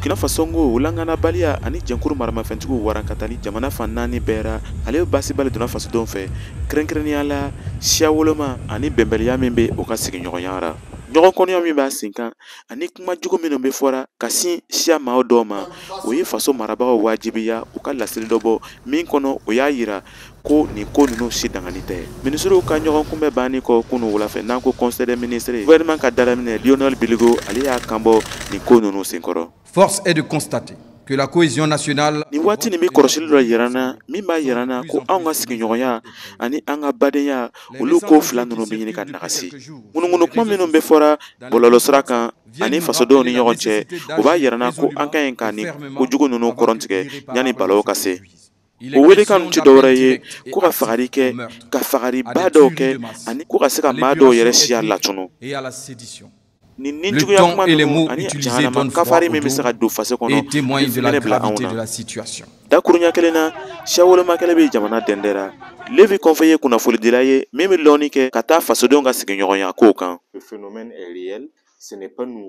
Burkina Faso ko lakanabaliya ani jɛnkuru maramafɛntigiw warankatali jamana fan naani bɛɛ ra, ale ye baasiba le donna fasodenw fɛ, kɛrɛnkɛrɛnnenya la siya woloma ani bɛnbaliya min bɛ u ka sigiɲɔgɔnya ra. Ɲɔgɔn kɔniya min b'a sen kan ani kuma jugu minnu bɛ fɔra ka sin siya maaw dɔw ma, o ye faso marabagaw wajibiya u ka laseli dɔ bɔ min kɔnɔ o y'a yira ko nin ko ninnu si dangani tɛ. Minisiriw ka ɲɔgɔn kunbɛn banni kɔ kunun wulafɛ, n'an ko conseil des ministres, gouvernement ka dalaminɛ Lionel Bilgo, ale y'a kanbɔ nin ko ninnu senkɔrɔ. Force est de constater que la cohésion nationale. Nin waati nin bɛ kɔlɔsili dɔ yira n na min b'a yira n na ko anw ka sigiɲɔgɔnya ani an ka badenya, olu ko fila ninnu bɛ ɲini ka nagasi. Ŋunuŋunu kuma minnu bɛ fɔra bɔlɔlɔsira kan ani fasodenw ni ɲɔgɔn cɛ, o b'a yira n na ko an ka ɲi ka nin kojugu ninnu kɔrɔntigɛ yanni balawu ka se. O welekan tɛ dɔwɛrɛ ye ko ka fagali kɛ, ka fagaliba dɔw kɛ, ani ko ka se ka maa dɔw yɛrɛ siya latunu. Nin ni juguya kuma ninnu ani jahanama kafari min bɛ se ka don faso kɔnɔ, de la bila anw na. Dakuruɲa kelen na, siya wolomakɛlɛ bɛ jamana dɛndɛra. Levi Kɔnfɛ ye kunnafonidila ye min bɛ lɔnni kɛ ka taa fasodenw ka sigiɲɔgɔnya kow kan.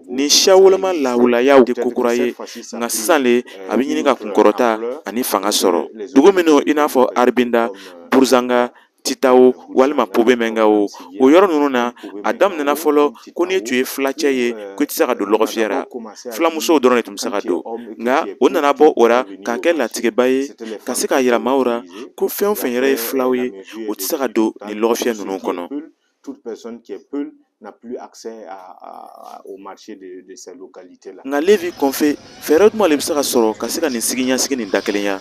Nin siya woloma lawulayaw tɛ ko kura ye, nka sisan le a bɛ ɲini ka kunkɔrɔta ani fanga sɔrɔ. Dugu minnu i n'a fɔ Arbinda, Buruzanga, Titawo walima Pobe-Mɛnga, o yɔrɔ ninnu na, a daminɛna fɔlɔ ko n'i tun ye filacɛ ye, ko i tɛ se ka don lɔgɔfiyɛ ra, filamusow dɔrɔn de tun bɛ se ka don. Nka o nana bɔ o ra k'a kɛ latigɛba ye ka se k'a yira maaw ra ko fɛn o fɛn yɛrɛ ye filaw ye, o tɛ se ka don nin lɔgɔfiyɛ ninnu kɔnɔ. N'a plus accès au marché de ces localités-là. Nka Levi Kɔnfɛ, fɛɛrɛ jumɛn de bɛ se ka sɔrɔ ka se ka nin sigiɲɛsigi nin dakelenya?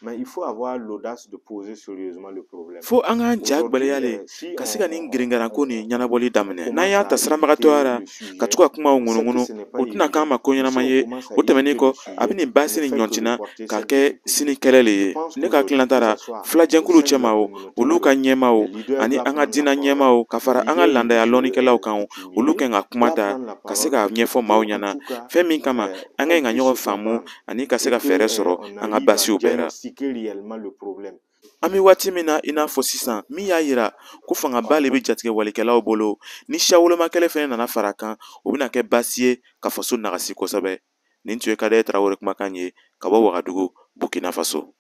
Mais il faut avoir l'audace de poser sérieusement le problème. Fo an k'an ja gwɛlɛya le ka se ka nin giringaranko nin ɲɛnabɔli daminɛ. N'an y'a ta sirabagatɔya ra ka to ka kumaw ŋunuŋunu, o tɛna k'an ma ko ɲɛnama ye. O tɛmɛnen kɔ, a bɛ nin baasi nin ɲɔntina k'a kɛ sini kɛlɛ le ye. Ne ka hakilinata ra, filajɛnkuluw cɛma o, olu ka ɲɛmaaw ani an ka diinɛ ɲɛmaaw ka fara an ka landaya lɔnnikɛlaw kan, olu kan ka kuma ta ka se k'a ɲɛfɔ maaw ɲɛna fɛn min kama an ka ɲi ka ɲɔgɔn faamu ani ka se ka fɛɛrɛ sɔrɔ an ka baasiw bɛɛ ra. Réellement le problème. An bɛ waati min na i n'a fɔ sisan, min y'a yira ko fangaba le bɛ jatigɛ walikɛlaw bolo, ni siya wolomakɛlɛ fɛnɛ nana fara a kan, o bɛna kɛ baasi ye ka faso nagasi kosɛbɛ. Nin tun ye Kadɛ Tarawele kumakan ye ka bɔ Wagadugu, Burkina Faso.